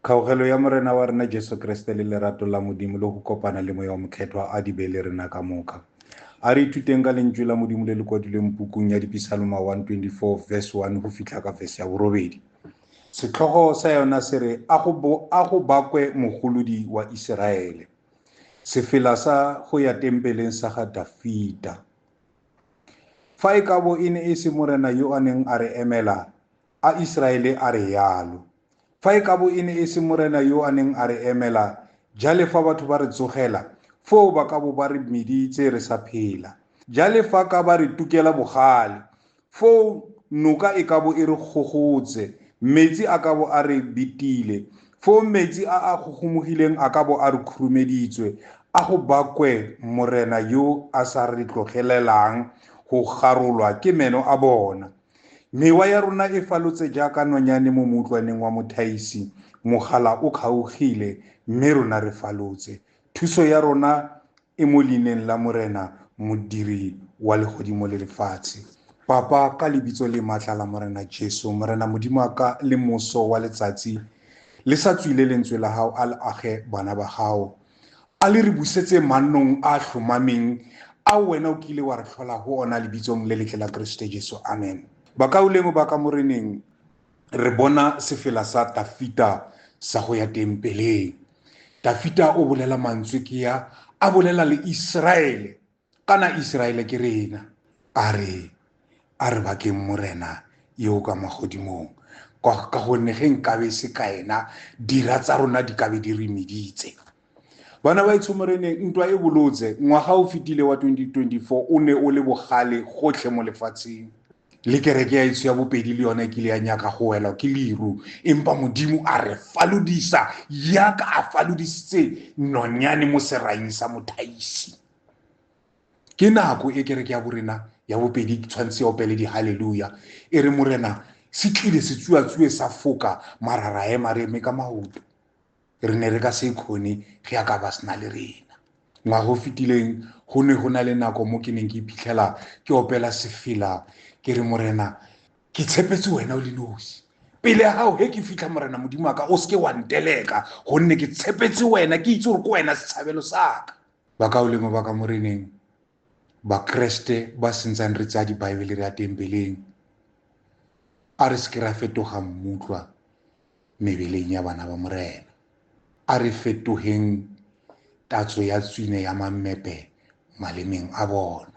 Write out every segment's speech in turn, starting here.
Kgaogelo ya Morena wa rena Jesu Kriste le lerato la Modimo le go kopana le Moya o Mokgethwa a di be le rena ka moka. A re ithuteng ka lentšu la Modimo le le kwadilweng pukung ya Dipisaloma 124 verse 1 go fihla ka verse ya borobedi. Sehlogo sa yona se re a go bakwe mogolodi wa Iseraele. Sefela sa go ya tempeleng sa ga Dafita. Fa e ka bo e ne e se Morena yo a neng a re emela, a Iseraele a re yalo. Fa e ka bo e ne e se Morena yo a neng a re emela, jale fa batho ba re tsogela, foo ba ka bo ba re meditse re sa phela. Jale fa ka ba re tukela bogale, foo noka e ka bo e re gogotse, metsi a ka bo a re betile, foo metsi a a gogomogileng a ka bo a re khurumeditswe. A go bakwe Morena yo a sa re tlogelelang go garolwa ke meno a bona. Mewa ya rona e falotse jaaka nonyane mo moutlwaneng wa mothaisi, mogala o kgaogile, mme rona re falotse. Thuso ya rona e mo leineng la Morena, modiri wa legodimo le lefatshe. Papa, ka lebitso le matla la Morena Jesu, Morena Modimo wa ka le moso wa letsatsi le sa tswile lentswe la hao, a le age bana ba hao. A le re busetse mannong a hlomameng a wena o kile wa re hlola ho ona lebitsong le letle la Kriste Jesu. Amen. Bakaulengwe ba ka moreneng, re bona sefela sa Dafita sa go ya tempeleng. Dafita o bolela mantswe ke ya a bolela le Iseraele. Kana Iseraele ke rena. A re a re bakeng Morena yo ka magodimong. Ka gonne ge nkabe se ka ena, dira tsa rona di kabe di re meditse. Bana ba etsho moreneng, ntwa e bolotse. Ngwaga o fetile wa 2024 o ne o le bogale gotlhe mo lefatsheng. Le kereke ya etsho ya bopedi le yona e kile ya nyaka go welwa ke leru, empa Modimo a re falodisa yaka a falodisitse nonyane mo seraing sa mothaisi. Ke nako e kereke ya borena ya bopedi tshwanetse ya opele di-hallelujah, e re Morena se tlile se tsuatsue sa foka, mara ra ema re eme ka maoto. Re ne re ka se kgone ge a ka ba sena le rena. Ngwaga o fetileng go ne go na le nako mo ke neng ke iphitlhela ke opela sefela ke re Morena ke tshepetse wena o le nosi. Pele ya gago ge ke fitlha Morena Modimo wa ka o seke wa nteleka, gonne ke tshepetse wena, ke itse gore ke wena setshabelo sa ka. Bakaulengwe ba ka moreneng, Bakreste ba sentsang re tsaya dibaebele re ya tempeleng, a re seke ra fetoga mmutlwa mebeleng ya bana ba Morena. A re fetogeng tatso ya tswine ya mammepe malemeng a bona.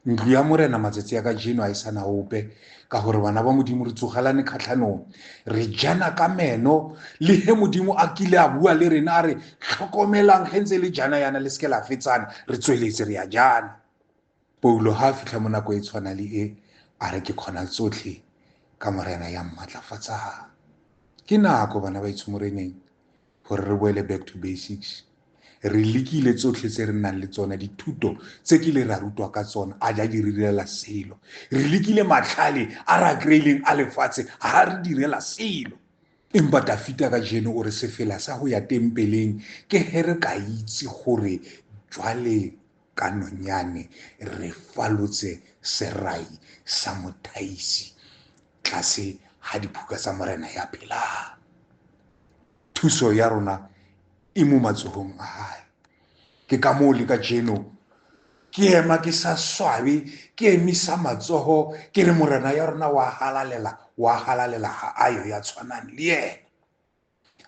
Ntlo ya Morena matsatsi a kajeno a e sana ope, ka gore bana ba Modimo re tsogelane kgatlhanong, re jana ka meno. Le he Modimo a kile a bua le rena a re tlhokomelang ge ntse le jana yana le seke la fetsana, re tsweletse re ya jana. Paulo ha a fitlha mo nako e tshwana le e, a re ke kgona tsotlhe ka Morena ya mmatlafatsang. Ke nako bana ba etsho moreneng gore re boele back to basics. Re lekile tsotlhe tse re nang le tsona, dithuto tse kile ra rutwa ka tsona, a ja di re direla selo. Re lekile matlhale a re a kry-ileng a lefatshe, ga re direla selo. Empa Dafita kajeno o re sefela sa go ya tempeleng ke ge re ka itse gore jwale ka nonyane re falotse serai sa mothaisi tlase ga diphuka tsa Morena ya phelang. Thuso ya rona e mo matsogong a hae. Ke ka moo le kajeno ke ema ke sa swabe, ke emisa matsogo ke re Morena ya rona wa halalela, wa halalela, ha a yo ya tshwanang le yena.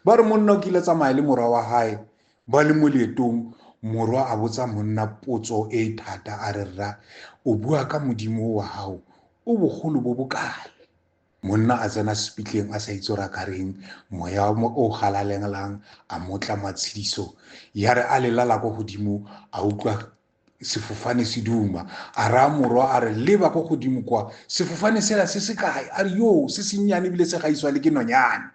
Ba re monna o kile tsamaya le morwa wa hae, ba le mo leetong, morwa a botsa monna potso e thata, a re rra o bua ka Modimo wa hao o bogolo bo bokae? Monna a tsena sepitleng a sa itse gore a ka reng, moya o galalelang a motla matshediso. Ya re a lelala ko godimo a utlwa sefofane se duma, a raya morwa a re leba ko godimo kwa, sefofane sela se se kae? A re yo se sennyane ebile se gaiswa le ke nonyane.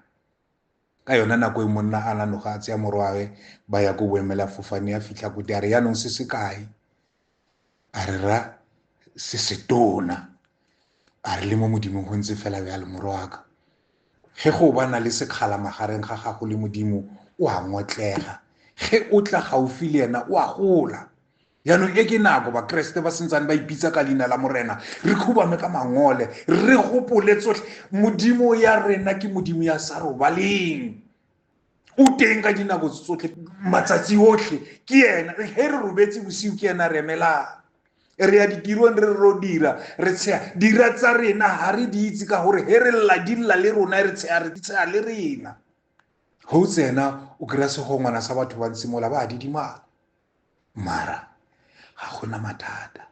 Ka yona nako e monna a nanoga a tseya morwawe ba ya ko boemelafofane, a fitlha ko teng a re yaanong se se kae? A re ra se setona. A re le mo Modimong go ntse fela bjalo morwaka. Ge go bana le sekgala magareng ga gago le Modimo o a ngotlega, ge o tla gaufi le yena o a gola. Jaanong e ke nako Bakreste ba sentsane ba ipitsa ka leina la Morena, re khubame ka mangole, re gopole tsotlhe. Modimo ya rena ke Modimo ya sa robaleng. O teng ka dinako tsotlhe, matsatsi otlhe ke yena. He re robetse bosiu ke yena re emelang. Re ya ditirong re ro dira, re tsheya dira tsa rena ha re di itse ka gore he re lla di lla le rona, re tsheya re tsheya le rena. Ho tsena o kry-a segongwana sa batho ba ntse mola ba didimala, mara ga gona mathata.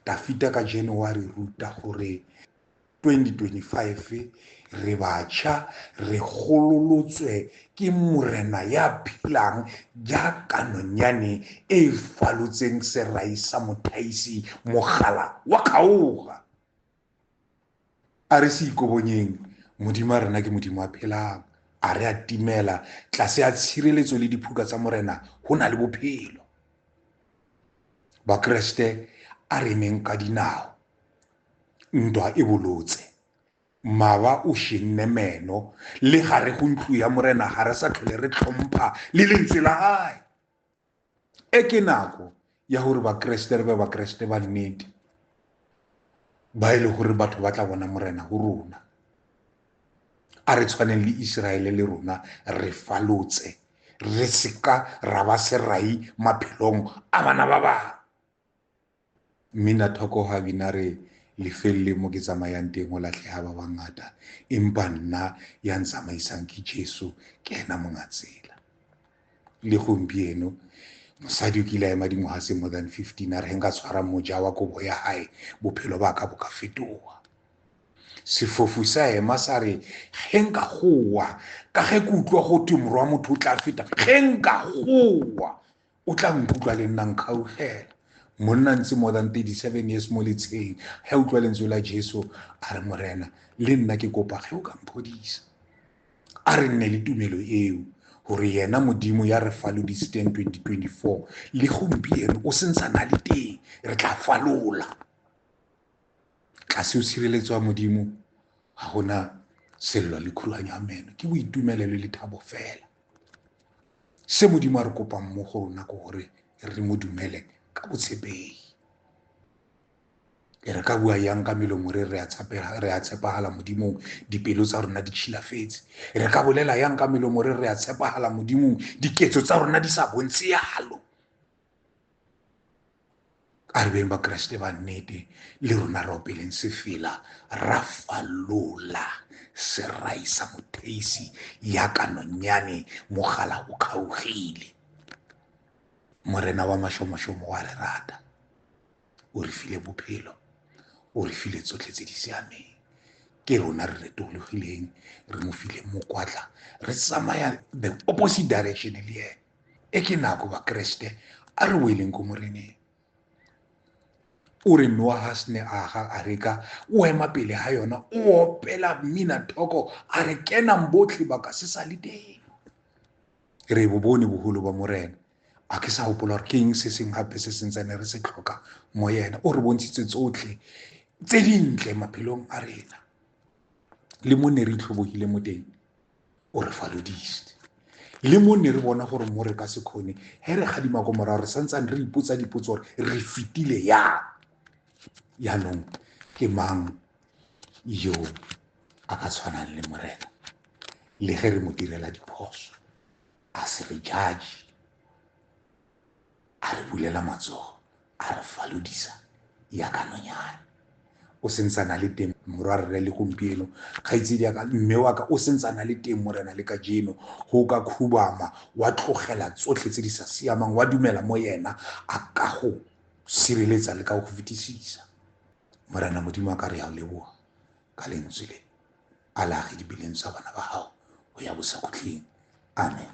Tafita ka jeno wa re ruta gore 2025 re batjha, re gololotswe ke morena ya phelang jaaka nonyane e falotseng serai sa mothaisi mogala wa kgaoga. A re se ikobonyeng, Modimo a rena ke Modimo a phelang, a re a timela tlase a tshireletso le diphuka tsa morena go na le bophelo. Bakreste a re emeng ka dinao, ntwa e bolotse, maba o shenne meno, le gare go ntlo ya morena ga re sa tlhole re tlhompha le lentswe la hae. E ke nako ya gore bakreste re be bakreste ba nnete, ba e le gore batho ba tla bona morena go rona. A re tshwaneng le Iseraele le rona re falotse, re seka ra ba serai maphelong a bana ba bangwe. Mmina thoko ga bina re lefelle mo ke tsamayang teng go latlhega ba bangata, empa nna ya ntsamaisang ke Jesu, ke ena monga tsela. Le gompieno mosadi o kile a ema dingwaga tse more than 15 a re nka tshwara moja wa kobo ya hae bophelo ba ka bo ka fetoga. Sefofu sa ema sa re ge nka goa, ka ge ke utlwa go thwe morwa motho o tla feta, ge nka goa o tla nkutlwa le nna nkgaugela. Monna ntse more than 37 years mo letsheng, ge utlwa lentswe la Jesu a re morena le nna ke kopa ge o ka mphodisa. A re nne le tumelo eo gore yena Modimo ya re falodisitseng 2024 le gompieno o sentsana le teng, re tla falola. Tlase o tshireletso wa Modimo ga gona sello le khuruganyo ya meno, ke boitumelelo le thabo fela. Se Modimo a re kopang mo go rona ke gore re mo dumele ka botshepegi. E re ka bua yang ka melomo re re a tshepagala Modimong, dipelo tsa rona di tšhilafetse. Re ka bolela yang ka melomo re re a tshepagala Modimong, diketso tsa rona di sa bontshe yalo. A re beng bakreste ba nnete, le rona re opeleng sefela ra falola serai sa motheisi ya ka nonyane mogala o kgaogile. Morena wa mašomošomo wa re rata, o re file bophelo, o re file tsotlhe tse di siameng. Ke rona re retologileng, re mo file mokwatla, re tsamaya the opposite direction le ene. E ke nako bakreste a re boeleng ko moreneng. O re Noah ha se ne aga areka, o ema pele ga yona, o opela mmina thoko, a re kenang botlhe ba ka se sa le teng. Re bo bone boholo ba morena. A ke sa gopola gore ke eng se seng gape se sentsane re se tlhoka mo yena. O re bontshitse tsotlhe tse dintle maphelong a rena, le mo ne re itlhobogile mo teng o re falodisitse, le mo ne re bona gore mo re ka se kgone, he re gadima ko morago re santsane re ipotsa dipotso gore re fetile yang. Jaanong ke mang yo a ka tshwanang le morena, le ge re mo direla diphoso a se re judge, a re bulela matsogo, a re falodisa ya ka nonyane. O sentsana le teng morwa rre le gompieno, kgaitsedi ya ka, mme wa ka o sentsana le teng morena le kajeno. Go ka khubama wa tlogela tsotlhe tse di sa siamang, wa dumela mo yena, a ka go sireletsa le ka go fetisisa. Morena Modimo a ka re ya o leboga ka lentswe le, a le age dipeleng tsa bana ba gago go ya bosakhutleng. Amen.